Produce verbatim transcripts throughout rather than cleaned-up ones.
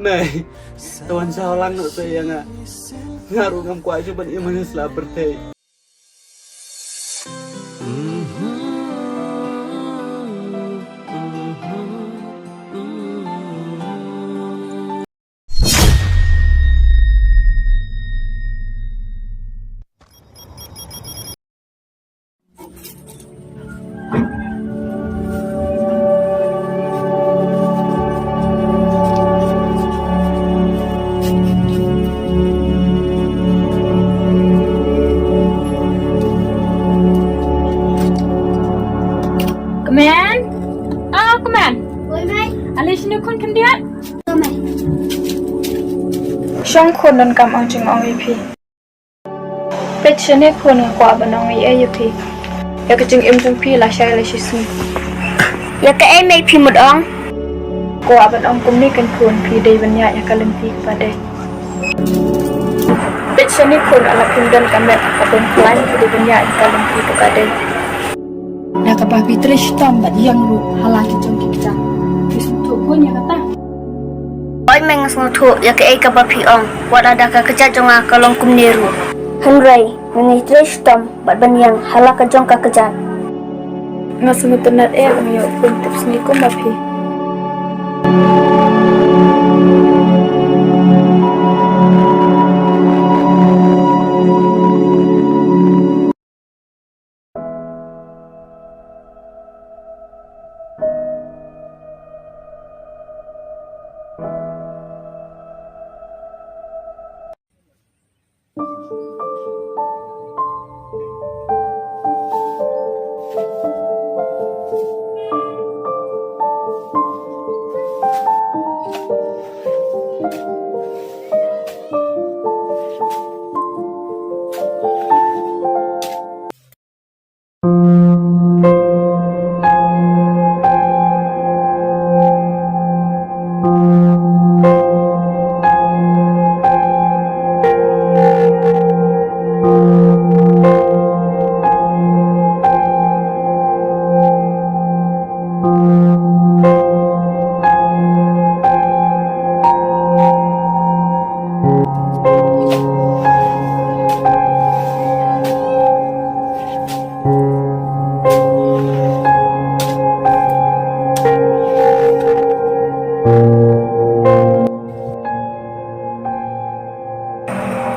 Mei, to wan saw lang noh te ïa nga. Nga ruh ngam kwah shuh ban im ha ine i sla pyrthei. Kmen? Ah, Kmen. Oi, Mei. Ale shane khun khyndiat. Oi, Mei. Shong khun, donkam ong jingong ïa phi. Peit shane khun, nga kwah ban ong ei ei ïa phi. Ïa ka jingim jong phi lashai lashisngi. Ïa kaei Mei phi mut ong? Kwah ban ong kumne kan khun, phi dei ban ïaid ïa ka lynti kaba dei. Peit shane khun, la phim don ka met kaba khlaiñ, phi dei ban ïaid ïa ka lynti kaba dei. Da kaba phi trei shitom bad ïeng ruh ha la ki jong ki kjat. Phi sngewthuh khun ïa kata? Hooid Mei, nga sngewthuh ïa kaei kaba phi ong. Wat la da ka kjat jong nga ka long kumne ruh. Hynrei ngan ïai trei shitom bad ban ïeng ha la ka jong ka kjat. Nga sngewtynnat eh ba nga ïoh khun tipsngi kumba phi.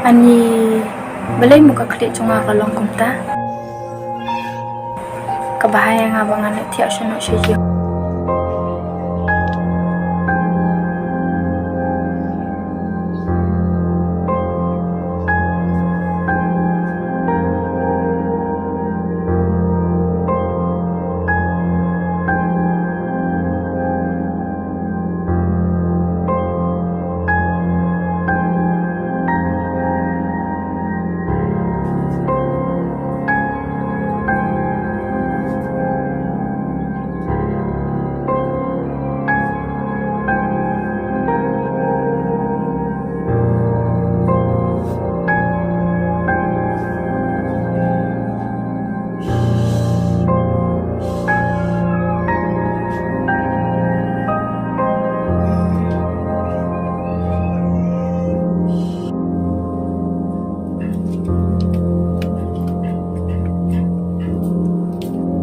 Ani, balei mo ka khlieh jong nga ka long kumta? Kaba hap ïa nga ba ngan leit thiah sha noh sha ïing.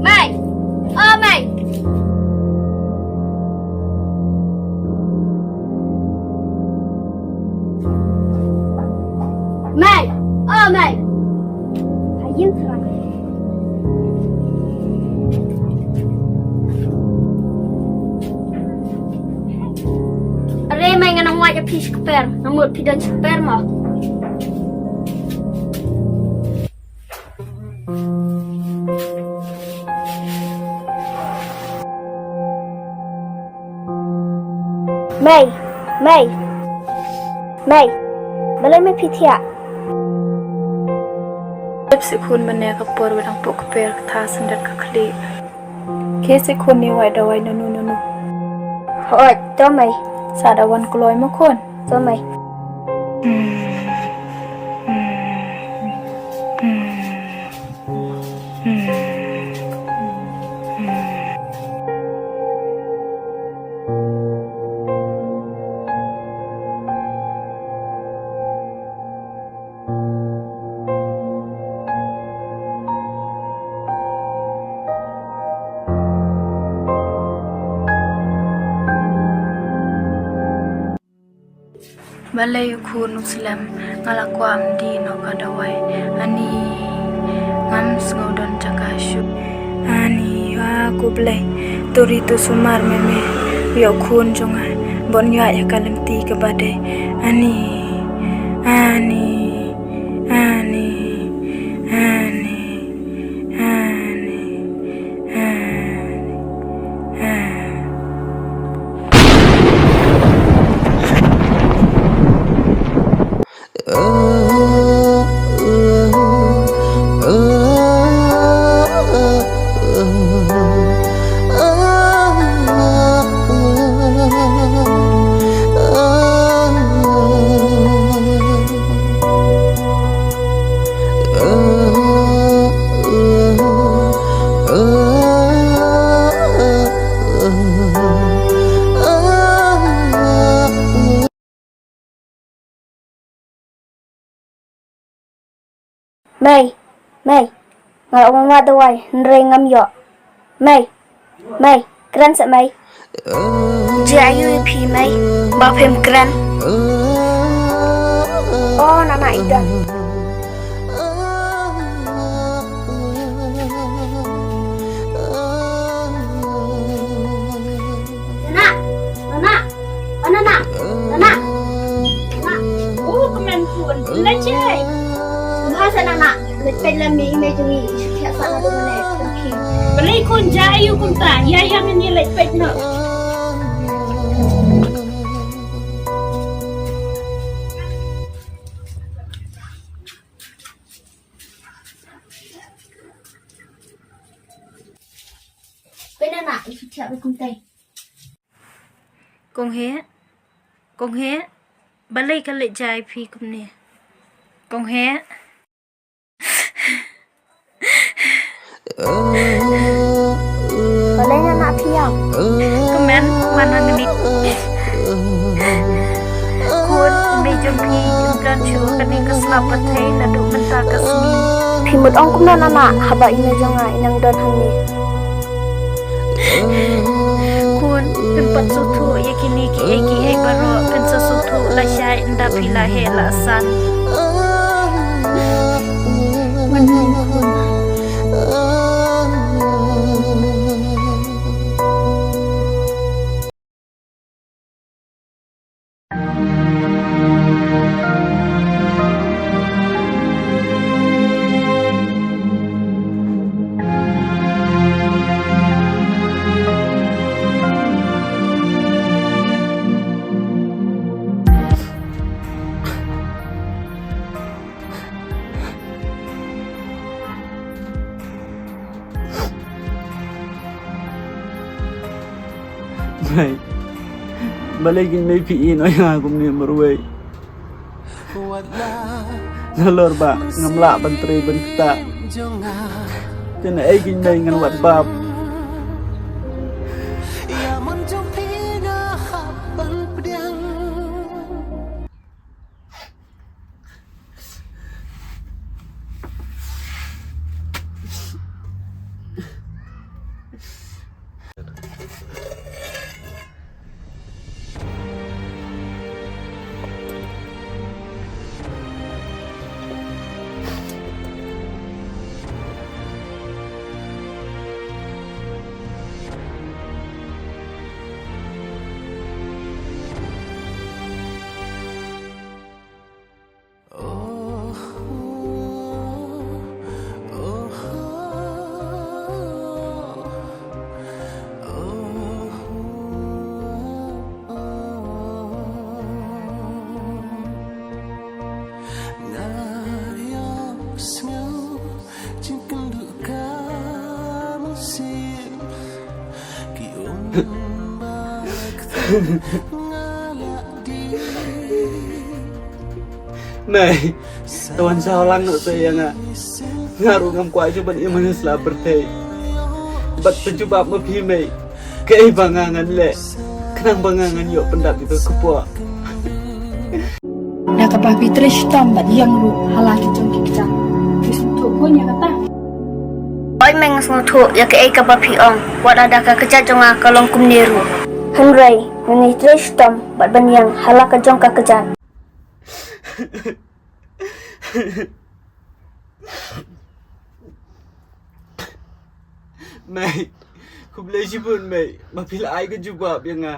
Mei! O Mei! Mei! O Mei! Ha ïing trai. Are Mei, nga nang wad ïa phi shi kper. Nga mut phi don shi kper mo. Mei, Mei. Mei. Balei Mei phi thiah? Tip sih khun, mynne ka por ba dang pok kper ka tha syndet ka khlieh. Khie sih khun, ne wai dawai nanu nanu. Hooid, to Mei. Sa da wan kloi mo khun. To Mei. Balei u khun u slem, nga la kwah ym die noh ka dawai. Ani, ngam sngew don jaka shuh. Ani, a ko Blei, to ri to sumar me me ïa u khun jong nga, ban ïoh ïa ka lynti kaba dei. Ani, ani, ani, ani, ani, ani, ani. Mei, mei, nga la wan wad dawai, hynrei ngam ïoh. Mei, mei, kren seh mei. Jia aiu ïa phi mei, ba phim kren. Oh, nana i don. Nana, nana. Nana, nana, nana. Oh, kmen khun. Leit jai. Bha sa nana. Leit peit lem ïa i mei jong ngi, i shu thiah sah naduh mynne. Balei khun, jia aiu kumta? Ïa, ïa ngin ïa leit peit noh. Peit nana, i shu thiah beit kumta. Kong Heh, Kong Heh, balei ka leit jai phi kumne? Kong Heh. Balei nana phi ïam? Kmen, wan hangne. Khun, i mei jong phi im don shuh ha kane ka slap pyrthei naduh mynta ka sngi. Phi mut ong kumno nana, haba i mei jong nga i nang don hangne. Khun, phin pat sngewthuh ïa kine kiei kiei baroh, phin sa sngewthuh lashai ynda phi la heh la san. Mei, balei kein mei phi ïehnoh ïa nga kumne marwei? Nalor ba ngam lah ban trei ban ktah, te naei kein mei ngan wad bap. Mei, to wan saw lang noh te ïa nga. Nga ruh ngam kwah shuh ban im ha kane ka sla pyrthei. Bad to jubab ma phi mei. Kaei ba nga ngan leh, khnang ba nga ngan ïoh pyndap ïa ka kpoh. Da kaba phi trei shitom bad ïeng ruh ha la ki jong ki kjat. Phi sngewthuh khun ïa kata? Oi mei, nga sngewthuh ïa kaei kaba phi ong. Wat la da ka kjat jong nga ka long kumne ruh. Hynrei ngi trei shitom bad ban ïeng ha la ka jong ka kjat. Mei, khublei shibun mei, ba phi la ai ka jubab ïa nga.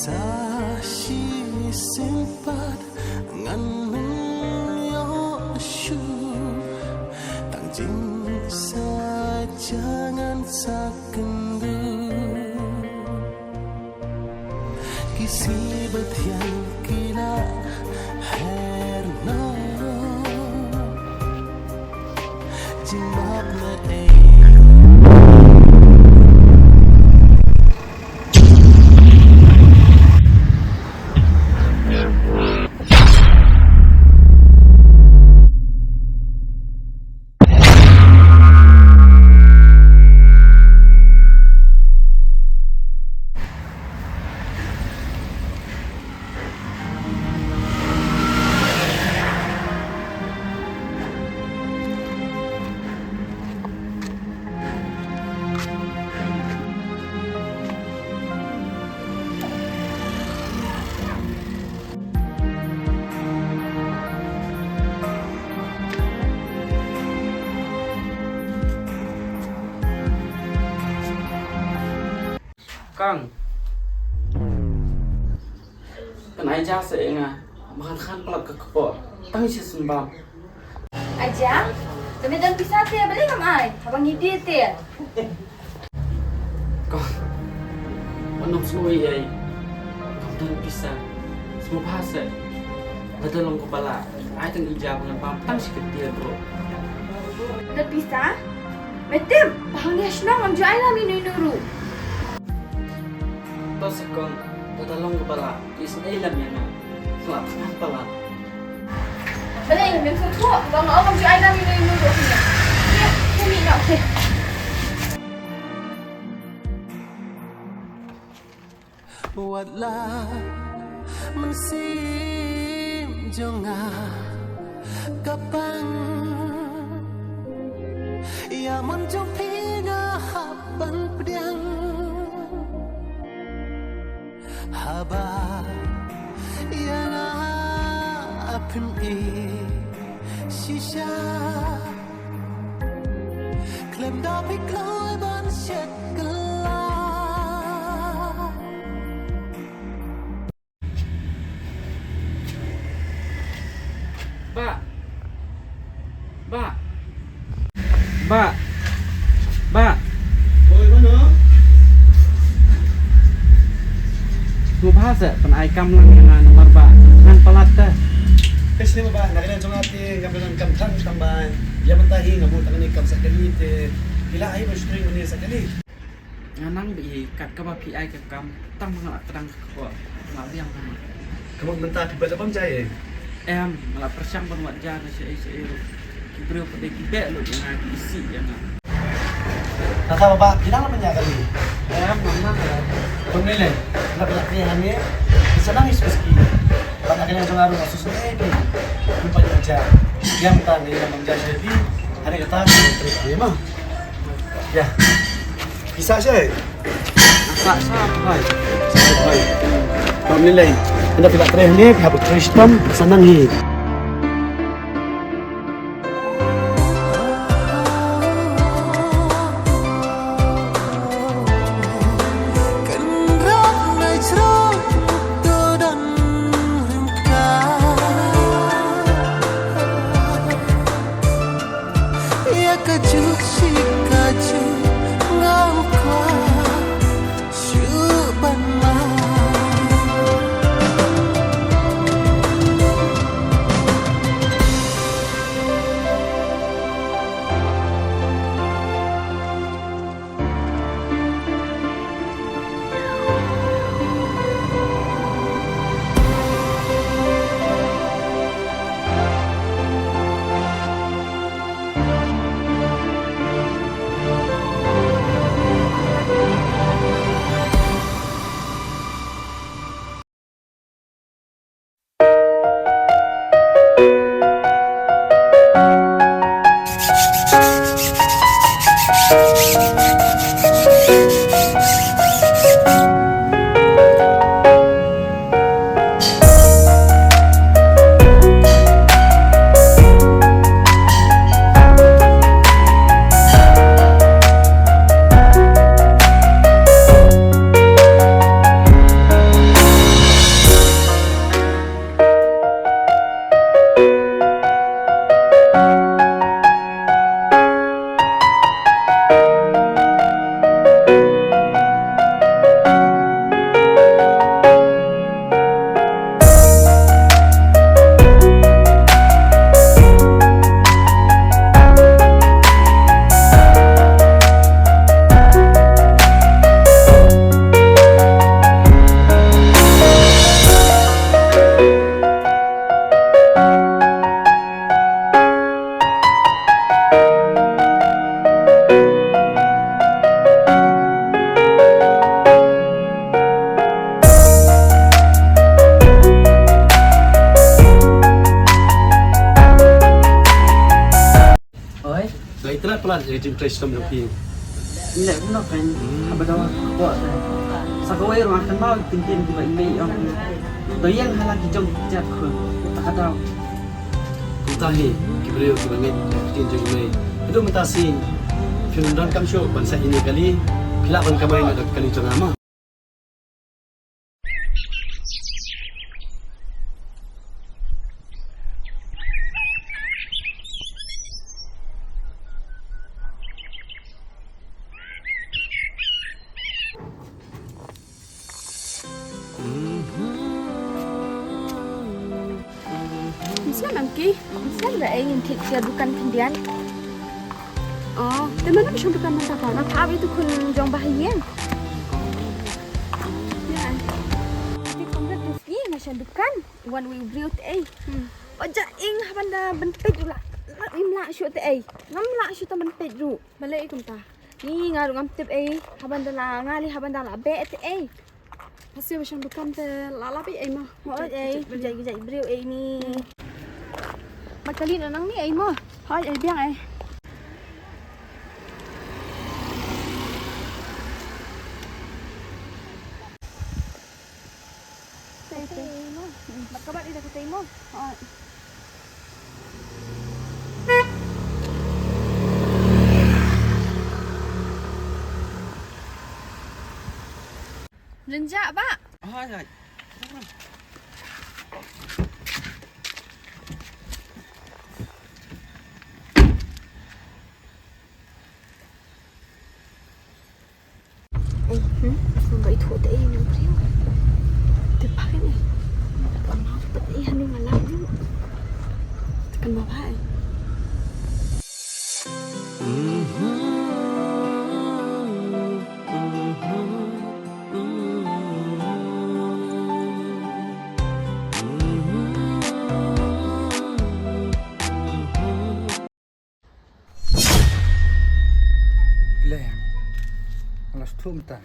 Sa shisien pat ngan ym ïoh shuh, tang jingsaja ngan sa kynduh. Ki sibadhiang ki la her noh, jingmap na ei. Kong. Kan ai ja seh ïa nga. Ba ngan khan palat ka kpoh. Tang shisien bam. Ai ja? Te me don pisa te balei ngam ai? Haba ngi die te. Kong. Wat nym sngew ei ei. Ngam don pisa. Sngewbha seh. Lada long kaba lah, ai tang i ja ba ngan bam tang shi kyntien ruh. Don pisa? Me tip ba hangne ha shnong ngam ju ai lem ïa uno uno ruh. To seh kong, lada long kaba lah, isynei lem ïa nga. Nga lah thngan palat. Balei mem sngewthuh ba nga ong ngam ju ai lem ïa uno uno ruh hangne? Ïa, ïa mih noh, ïa. Wat la mynsiem jong nga ka pang, ïa mon jong phi nga hap ban pdiang. Haba ïa nga phim ïeit shisha. Khlem da phi kloi ban shet kylla. Bah. Bah. Bah. Bah. Oi, mano? Sngewbha seh pynai kam lang ïa nga namar ba ngan palat te. Te sngewbha, na ka liang jong nga te ngam don kam than tang ba ïa mynta hi nga buh tang ne kam sa kali te. Phi lah hi ban shu trei mane sa kali. Nga nang beit hi kat kaba phi ai ka kam tang ba nga la kdang ka kpoh nga la biang ha ma. Ka mut mynta phi bad la bam jai eh? Em, nga la pyrshang ban wad ja na shaei shaei ruh. Ki briew pat de ki beh lut ïa nga, ki isih ïa nga. Kata baba, phi dang la pynïaid kali? Em, nga nang. Kumne lei, nga pynïaid kali hangne. Phi sa nang ïa suki suki. Bad na ka liang jong nga ruh nga sngewsynei bha. Phi pynïaid ja. Ïa mynta ngi la bam ja sha phi. Hangne kata ngi trei kali ma. Ïa. Pisa sha. Sa sa bai. Bai. Bam ni lai. Ynda phi la trei hangne, phi hap trei shitom, sa nang hi. Pynlait ïa ka jingtrei shitom jong phi. Ngi leh kumno kein, haba dawa ka kpoh te. Sa kawei ruh nga kynmaw ïa ki ktien kiba i mei i ong. To ïeng ha la ki jong ki kjat khun. Ta ka daw. Kumta hi ki briew kiba ngeit ïa ka ktien jong i mei. Haduh mynta sien phim donkam shuh ban sah ïa ine i kali. Phi lah ban kamai noh da ka kali jong nga mo. Ym sngewbha ki, ym sngewbha ei ngin thied ïa dukan khyndiat. Oh, te mano ba shong dukan mynta pa? Nga phah ïa u khun jong ba ha ïing. Ïa. Te kumta te sngi nga shong dukan, wan wei u briew te ei. Hmm. Ba ja ing haba nda ban peit u la. Ngam lah shuh te ei. Ngam lah shuh te ban peit ruh. Balei kumta? Ni nga ruh ngam tip ei, haba nda la nga lei haba nda la beh te ei. Pasi ba shong dukan te la la beh ei mo. Hooid ei, jai jai briew ei ni. Ba kali na nang ni ei mo. Hooid ei biang ei. Tei tei mo. Ba ka ba ida ka tei mo. Hooid. Ngan jah ba. Hai hai. Ei, hmm? Ba ithuh te ei nang priu. Te pha kan ei. Ba mau te ei hanu ngalam yu. Te kan ba pha ei. Blei, nga la sngewthuh mynta.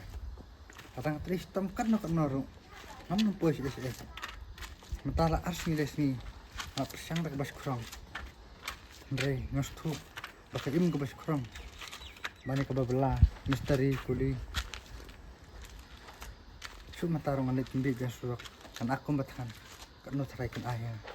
Lada nga trei shitom katno katno ruh, ngam nym poi sha S S. Mynta la ar sngi lai sngi nga pyrshang da kaba shkhrong. Hynrei nga sngewthuh ba ka im kaba shkhrong ban ïa kaba bylla, mistri, kuli. Shu mynta ruh ngan leit pynbieit biang surok, kan akum ba than katno tharai kan ai ïa nga.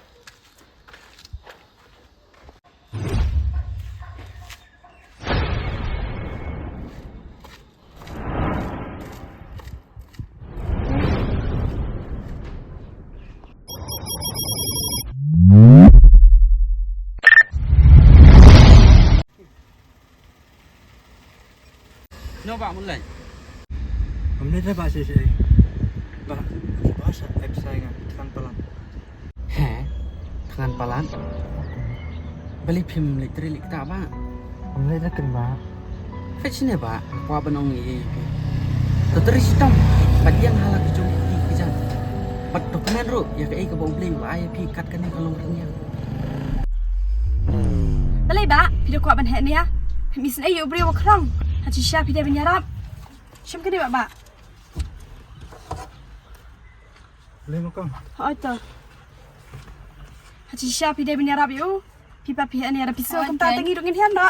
No ba mun lai. Ngam leit re ba shi shi. Ba ba sa ep sai nga tang palan. He, thngan palat. Balei phim leit trei leit ktah ba? Ym leit re ken ba. Phi shane ba, kwah ban ong ïa phi. To trei shitom bad ïeng ha la ki jong ki kjat. Bad to kmen ruh ïa kaei kaba U Blei u la ai ïa phi kat kane ka long rynïeng. Balei ba phi da kwah ban heh ne ïa? Phim isynei ïa u briew u khrong. Ha shisha phi dei ban ïarap. Shim kane ba ba. Lei ma kong. Hooid to. Ha shisha phi dei ban ïarap ïa u. Phi pa phi heh ne ïa da phi sngewthuh kumta. Tang ngi ruh ngin hiam da.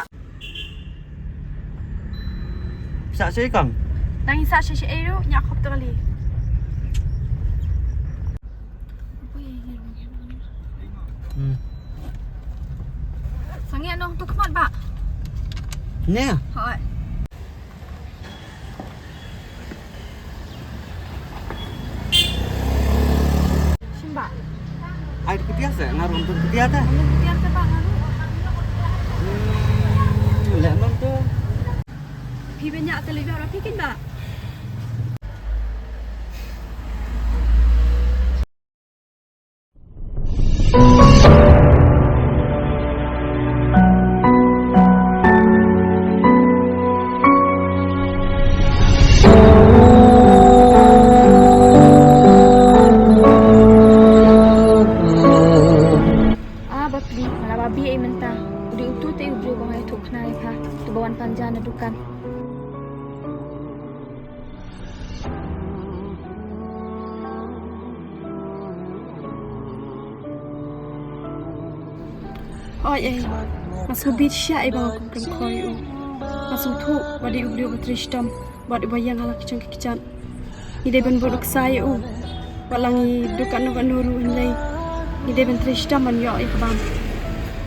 Phi sah shaei kong? Tang ngi sah shaei shaei ruh, ñiah khop to kali. Hmm. Sangeh nong tu khmat ba. Ne? Hooid. Shim ba. Ai dei ka tiar se, nga ruh ngam don ka tiar te. Ngam don ka tiar te ba nga ruh. Hmm, leh man to. Phi beiñ ïa te lei ba phi kin ba. Ah, bapli, nga la babi ei mynta. U dei utu te u briew ba nga ïathuh khnang ïa pha. Utu ba wan pan ja na dukan. Oi, eh. Nga sngewbit shisha ïa ba nga kum kren khor ïa u. Nga sngewthuh ba dei u briew uba trei shitom bad uba ïeng ha la ki jong ki kjat. Ngi dei ban bud nuksa ïa u. Wat la ngi duk katno katno ruh hynrei ngi dei ban trei shitom ban ïoh ïa ka bam.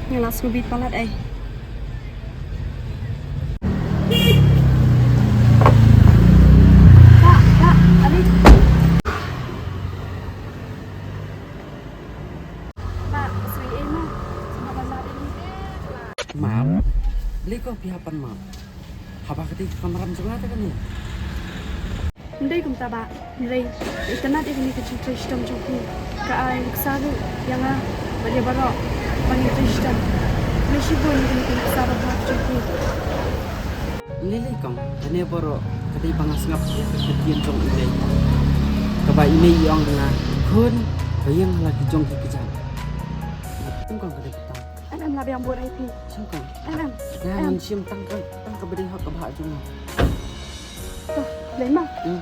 Nga la sngewbit palat ei. Pa, pa, ali. Pa, sngewbha ei ma. Sngewbha ban lap ei. Map. Balei ko phi hap ban map? Haba ka dei ka kamram jong nga te kane. Ym dei kumta bah, hynrei itynnad ïa kane ka jingtrei shitom jong phi. Ka ai nuksa ruh ïa nga bad ïa baroh ba ngi trei shitom. Khublei shibun ïa kane ka nuksa ba bha jong phi. Lei lei kong, kane baroh ka dei ba nga sngap ïa ka ktien jong i Mei. Kaba i Mei i ong ha nga, khun, ba ïeng ha la ki jong ki kjat. Ym kong, ka dei kata. Em em, lah biang bud ei phi. Sngewbha kong. Em em. Nga ngan shim tang ka, tang kaba dei hok kaba hok jong nga. To, lei ma. Hmm.